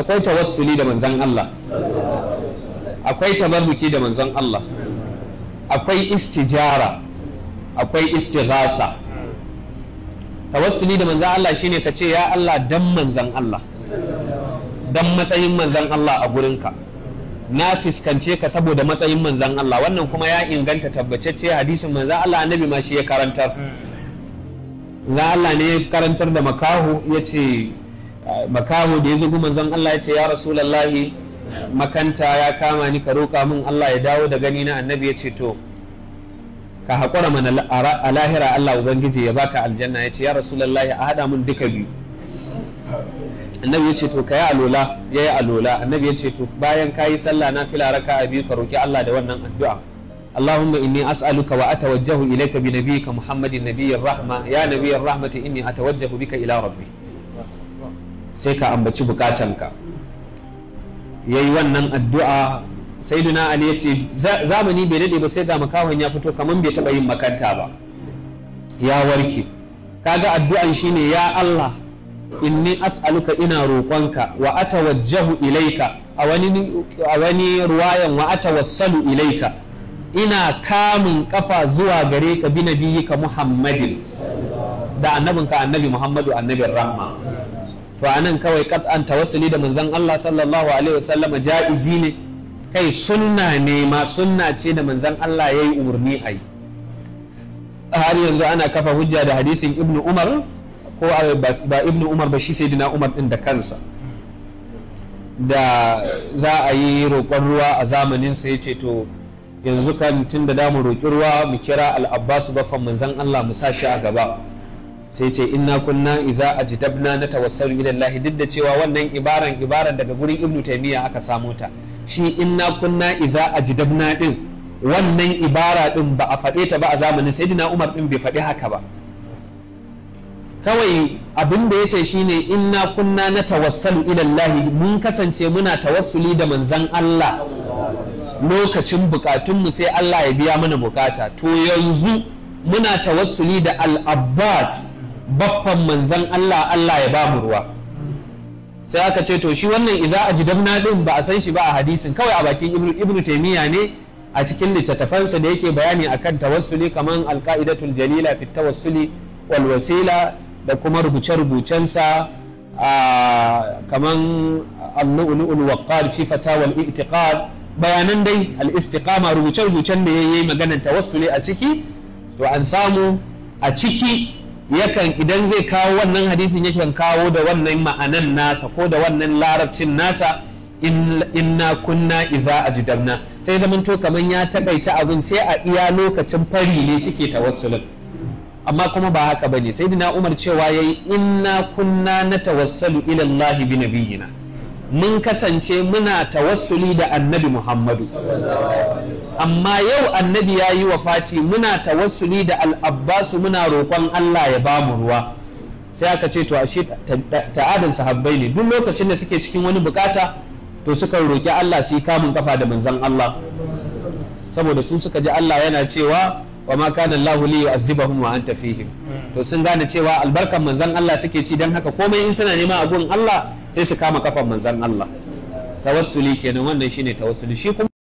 Akwai tawassuli da manzon Allah, akwai tabarruki da manzon Allah, akwai istijara, akwai istighasa. Tawassuli da manzon Allah shine ka ce ya Allah dan manzon Allah, dan matsayin manzon Allah a gurinka, na fiskance ka saboda matsayin manzon Allah. Wannan kuma ya inganta, tabbacecce hadisin manzon Allah, annabi ma shi ya karantar. Manzon Allah ne ya karantar da makahu, ya ce makahu da ya zo manzon Allah ya ce ya rasulallahi makanta ya kama ni, ka roƙa min Allah ya dawo da gani na. Annabi ya ce to ka haƙura mana a lahira Allah ubangiji ya baka aljanna. Ya ce ya rasulallahi a haɗa mun duka biyu. Annabi ya ce to ka yi alola. Ya yi alola. Annabi ya ce to bayan ka yi sallah na fila raka a biyu ka roƙi Allah da wannan addu'a: Allahumma inni as'aluka wa atawajjahu ilayka bi nabiyyika Muhammadin nabiyyir rahma, ya nabiyyir rahmati inni atawajjahu bika ila rabbi. Sai ka ambaci bukatanka. Yayi wannan addu'a. Sayyiduna Ali ya ce zamani bai dade ba sai ga makahon ya fito kaman bai taba yin makanta ba, ya warke. Kaga addu'an shine ya Allah inni as'aluka, ina roƙonka, wa atawajjahu ilaika, a wani ruwayan wa atawassalu ilaika, ina kamun kafa zuwa gare ka, bi nabiyyika Muhammadin, da annabinka annabi Muhammadu annabin rahma. To anan kawai qat'an tawassuli da manzon Allah sallallahu alaihi wasallama ja'izi ne, kai sunna ne ma, sunna ce da manzon Allah yayi umarni ayi. Har yanzu ana kafa hujja da hadisin Ibn Umar, ko ba Ibn Umar ba, shi sayyidina Umar din da kansa, da za a yi roƙon ruwa a zamanin sa yace to yanzu kan tun da damu roƙi ruwa mu kira al-Abbas baffan manzon Allah mu sa shi a gaba. Sai ce inna kunna iza ajdabna natawassalu ila Allah. Duk da cewa wannan ibaran daga gurin Ibn Taymiyyah aka samo ta, shi inna kunna iza ajdabna din, wannan ibara din ba a faɗe ta ba a zamanin sayyidina Umar din, bai faɗi haka ba. Kawai abin da yace shine inna kunna natawassalu ila Allah, mun kasance muna tawassuli da manzon Allah lokacin bukatunmu sai Allah ya biya mana bukata. To yanzu muna tawassuli da al-Abbas baffan manzon Allah, Allah ya ba mu ruwa. Sai aka ce to shi wannan iza ajdabna din ba a san shi ba a hadisin, kawai a bakin Ibn Taymiyyah ne a cikin littattafansa da yake bayani akan tawassuli, kaman al-qa'idatul jalila fi tawassuli wal wasila, da kuma rubuce-rubucensa kaman al-lu'lu'ul waqqar fi fatawa al-i'tiqad, bayanan dai al-istiqama, rubuce-rubucen da yayi maganar tawassuli a ciki. To an samu a ciki yakan idan zai kawo wannan hadisin yakan kawo da wannan ma'anan nasa ko da wannan larabcin nasa, inna kunna iza ajdabna. Sai zamanto kaman ya takaita abin sai a iya lokacin fari ne suke tawassulin, amma kuma ba haka bane. Sayyidina Umar cewa yayi inna kunna natawassalu ila Allah bi nabiyyina, mun kasance muna tawassuli da annabi Muhammadu, amma yau annabi ya yi wafati, muna tawassuli da al-Abbas, muna roƙon Allah ya ba mu ruwa. Sai aka ce to ashe ta'adan sahabbai ne, duk lokacin da suke cikin wani bukata to sukan roƙi Allah su yi kamun kafa da manzon Allah, saboda su suka ji Allah yana cewa wa ma kana Allahu li yu'azzibahum wa anta fihim. To sun gane cewa albarkan manzon Allah suke ci, dan haka komai in suna nema a gun Allah sai su kama kafan manzon Allah. Tawassuli kenan, wannan shine tawassuli. Shi kuma